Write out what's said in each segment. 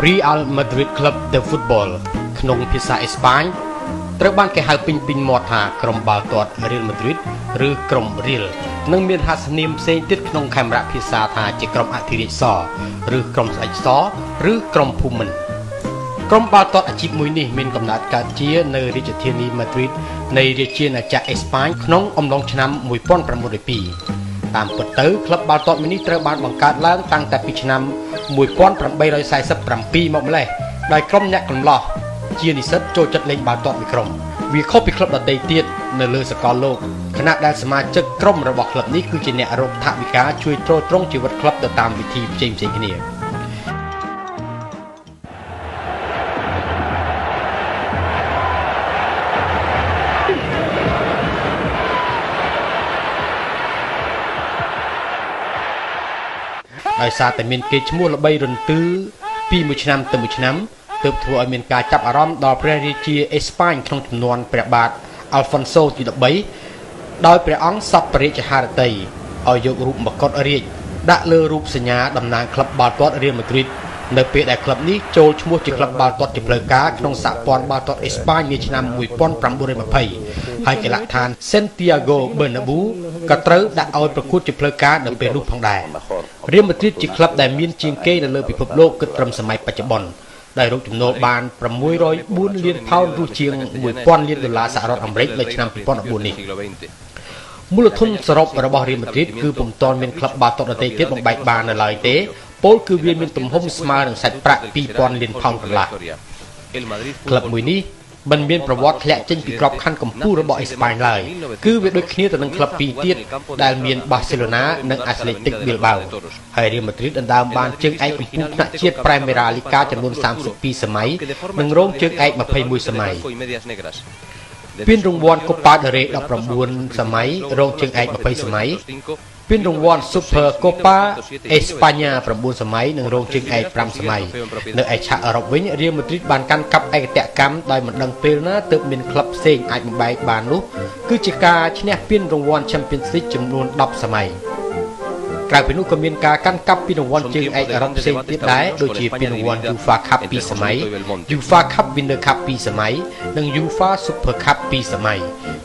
Real Madrid Club de Football ក្នុងភាសាអេស្ប៉ាញត្រូវបានគេហៅពេញៗមាត់ថាក្រុមបាល់ទាត់ Real Madrid ឬក្រុម Real និងមានហត្ថនាមផ្សេងទៀតក្នុងខេមរៈភាសាថាជាក្រុមអធិរាជសឬក្រុមស្អិចសឬក្រុមភូមិន្ទក្រុមបាល់ទាត់អាជីពមួយនេះមានកំណើតកើតជានៅរាជធានីម៉ាឌ្រីតនៃរាជាណាចក្រអេស្ប៉ាញក្នុងអំឡុងឆ្នាំ1902តាមពិតទៅក្លឹបបាល់ទាត់មួយនេះត្រូវបានបង្កើតឡើងតាំងតែពីឆ្នាំ1847មកម្លេះដោយក្រុមអ្នកកំឡោះជានិស្សិតចូលចិត្តលេងបាល់ទាត់មួយក្រុមវាខុសពីក្លឹបដទៃទៀតនៅលើសកលលោកខណៈដែលសមាជិកក្រុមរបស់ក្លឹបនេះគឺជាអ្នករកថវិកាជួយទ្រទ្រង់ជីវិតក្លឹបទៅតាមវិធីផ្សេងៗគ្នា ដោយសារតែមានគេឈ្មោះល្បីរន្ទឺពីមួយឆ្នាំទៅមួយឆ្នាំទើបធ្វើឲ្យមានការចាប់អារម្មណ៍ដល់ព្រះរាជាអេស្ប៉ាញក្នុងចំនួនព្រះបាទអាល់ហ្វុនសូទី13ដោយព្រះអង្គសពព្រះរាជហឫទ័យឲ្យយករូបមកុដរាជដាក់លើរូបសញ្ញាតំណាងក្លឹបបាល់ទាត់រៀលម៉ាឌ្រីតនៅពេលដែលក្លឹបនេះចូលឈ្មោះជាក្លឹបបាល់ទាត់ជាផ្លូវការក្នុងសហព័ន្ធបាល់ទាត់អេស្ប៉ាញនាឆ្នាំ1920ហើយកីឡដ្ឋាន Santiago Bernabéu ក៏ត្រូវដាក់ឲ្យប្រកួតជាផ្លូវការនៅពេលនោះផងដែររៀលម៉ាឌ្រីតជាក្លឹបដែលមានជាងគេនៅលើពិភពលោកគិតត្រឹមសម័យបច្ចុប្បន្នដែលរកចំណូលបាន604លានផោនឬជាង1000លានដុល្លារសហរដ្ឋអាមេរិកនៅឆ្នាំ2014នេះមូលធនសរុបរបស់រៀលម៉ាឌ្រីតគឺពុំទាន់មានក្លឹបបាល់ទាត់ដទៃទៀតបំបែកបាននៅឡើយទេពលគឺវាមានទំហំស្មើនឹងសាច់ប្រាក់2000លានផោនកន្លះក្លឹបមួយនេះមិនមានប្រវត្តិធ្លាក់ចេញពីក្របខ័ណ្ឌកម្ពុជារបស់អេស្ប៉ាញឡើយគឺវាដូចគ្នាទៅនឹងក្លឹបពីរទៀតដែលមានបាសេឡូណានិងអាត្លេຕິកប៊ីលបាវហើយរៀលម៉ាឌ្រីតដណ្ដើមបានជើងឯកកម្ពុជាថ្នាក់ជាតិប្រេមេរ៉ាលីកាចំនួន32សម័យនិងរងជើងឯក21សម័យពានរង្វាន់កូប៉ាដេរ៉េ19សម័យរងជើងឯក20សម័យពានរង្វាន់ Super Copa España 9សម័យនិងរងជើងឯក5សម័យនៅឯឆាកអឺរ៉ុបវិញរៀលម៉ាឌ្រីតបានកាន់កាប់ឯកតកម្មដោយមិនដឹងពេលណាទើបមានក្លឹបផ្សេងអាចបំបែកបាននោះគឺជាការឈ្នះពានរង្វាន់ Champions League ចំនួន10សម័យក្រៅពីនោះក៏មានការកាន់កាប់ពានរង្វាន់ជើងឯកអឺរ៉ុបផ្សេងទៀតដែរដូចជាពានរង្វាន់ UEFA Cup 2សម័យ UEFA Cup Winner Cup 2សម័យនិង UEFA Super Cup 2សម័យ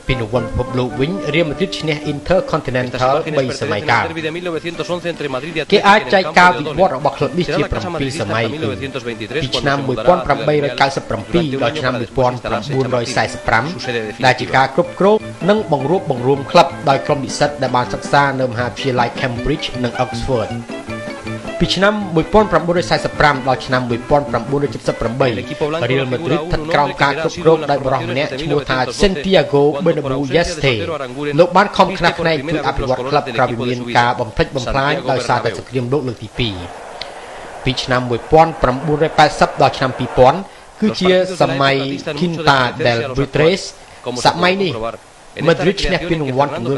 ពានរង្វាន់ពិភពលោកវិញរៀលម៉ាឌ្រីតឈ្នះ Intercontinental 3សម័យកាលគេអាចចែកការវិវត្តរបស់ក្លឹបនេះជា7សម័យគឺពីឆ្នាំ1897ដល់ឆ្នាំ1945ដែលជាការគ្រប់គ្រងនិងបង្រួបបង្រួមក្លឹបដោយក្រុមនិស្សិតដែលបានសិក្សានៅមហាវិទ្យាល័យ Cambridge និង Oxford ពីឆ្នាំ1945ដល់ឆ្នាំ1978រៀលម៉ាឌ្រីតស្ថិតក្រោមការគ្រប់គ្រងដោយបុរសម្នាក់ឈ្មោះថា Santiago Bernabéu Yeste លោកបានខំខ្នះខ្នែងជួយអភិវឌ្ឍក្លឹបក្រោយពីមានការបំផ្លិចបំផ្លាញដោយសារតែសង្គ្រាមលោកលើកទី2ពីឆ្នាំ1980ដល់ឆ្នាំ2000គឺជាសម័យ Quinta del Buitres សម័យនេះម៉ាឌ្រីតឈ្នះពានរង្វាន់ចំនួន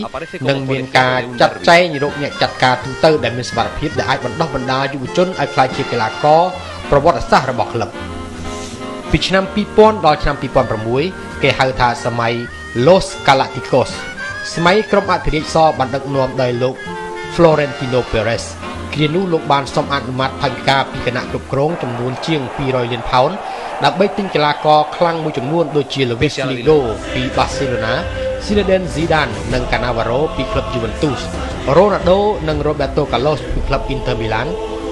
7និងមានការចាត់ចែងរកអ្នកចាត់ការទូទៅដែលមានសមត្ថភាពដែលអាចបណ្ដុះបណ្ដាលយុវជនឲ្យក្លាយជាកីឡាករប្រវត្តិសាស្ត្ររបស់ក្លឹបពីឆ្នាំ2000ដល់ឆ្នាំ2006គេហៅថាសម័យ Los Galacticos សម័យក្រុមអធិរាជសបានដឹកនាំដោយលោក Florentino Perez គ្រានោះលោកបានសុំអនុម័តផែនការពីគណៈគ្រប់គ្រងចំនួនជាង200លានផោនដើម្បីទិញកីឡាករខ្លាំងមួយចំនួនដូចជា Luis Figo ពី Barcelona, Zinedine Zidane និង Cannavaro ពីក្លឹប Juventus, Ronaldo និង Roberto Carlos ពីក្លឹប Inter Milan,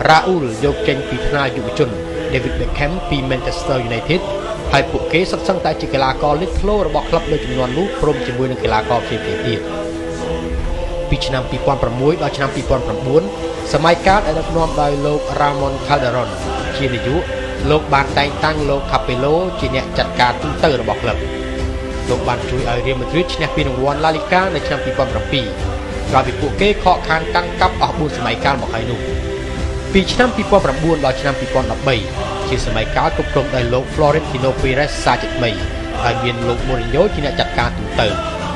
Raul យកចេញពីថ្នាលយុវជន David Beckham ពី Manchester United ហើយពួកគេសុទ្ធសឹងតែជាកីឡាករលេចធ្លោរបស់ក្លឹបនៅចំនួននោះព្រមជាមួយនឹងកីឡាករផ្សេងៗទៀតពីឆ្នាំ2006ដល់ឆ្នាំ2009សម័យកាលដែលដឹកនាំដោយលោក Ramon Calderon ជានាយកលោកបានតែងតាំងលោក Capello ជាអ្នកចាត់ការទូទៅរបស់ក្លឹបលោកបានជួយឲ្យរៀលម៉ាឌ្រីតឈ្នះពានរង្វាន់ La Liga នៅឆ្នាំ2007ក្រោយពីពួកគេខកខានកាន់កាប់អស់4សម័យកាលមកហើយនោះពីឆ្នាំ2009ដល់ឆ្នាំ2013ជាសម័យកាលគ្រប់គ្រងដោយលោក Florentino Perez សាជាថ្មីហើយមានលោក Mourinho ជាអ្នកចាត់ការទូទៅ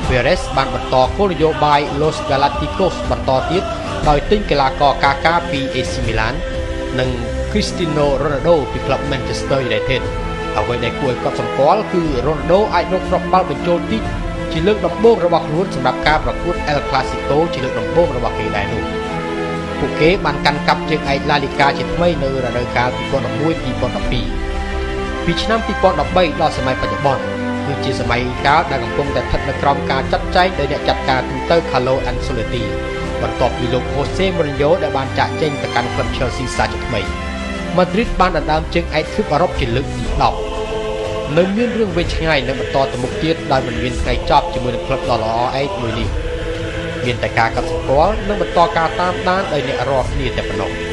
Perez បានបន្តគោលនយោបាយ Los Galacticos បន្តទៀតដោយទិញកីឡាករកាកាពី AC Milan និង Cristiano Ronaldo ពីក្លឹប Manchester United អ្វីដែលគួរឲ្យកត់សម្គាល់គឺ Ronaldo អាចរកគ្រាប់បាល់បញ្ចូលទីជាលើកដំបូងរបស់ខ្លួនសម្រាប់ការប្រកួត El Clasico ជាលើកដំបូងរបស់គេដែរនោះ។ ពួកគេបានកាន់កាប់ជើងឯកឡាលីកាជាថ្មីនៅរដូវកាល2011-2012ពីឆ្នាំ2013ដល់សម័យបច្ចុប្បន្នគឺជាសម័យកាលដែលកំពុងតែស្ថិតនៅក្រោមការចាត់ចែងដោយអ្នកចាត់ការទូទៅ Carlo Ancelotti បន្ទាប់ពីលោក Jose Mourinho ដែលបានចាកចេញទៅកាន់ក្លឹប Chelsea សាជាថ្មី Madrid បានដណ្ដើមជើងឯកទ្វីបអឺរ៉ុបជាលើកទី10នៅមានរឿងវែងឆ្ងាយនឹងបន្តទៅមុខទៀតដោយមិនមានថ្ងៃចប់ជាមួយនឹងក្លឹបដ៏ល្អឯកមួយនេះមានតែការកត់សម្គាល់និងបន្តការតាមដានដោយអ្នករាល់គ្នាតែប៉ុណ្ណោះ។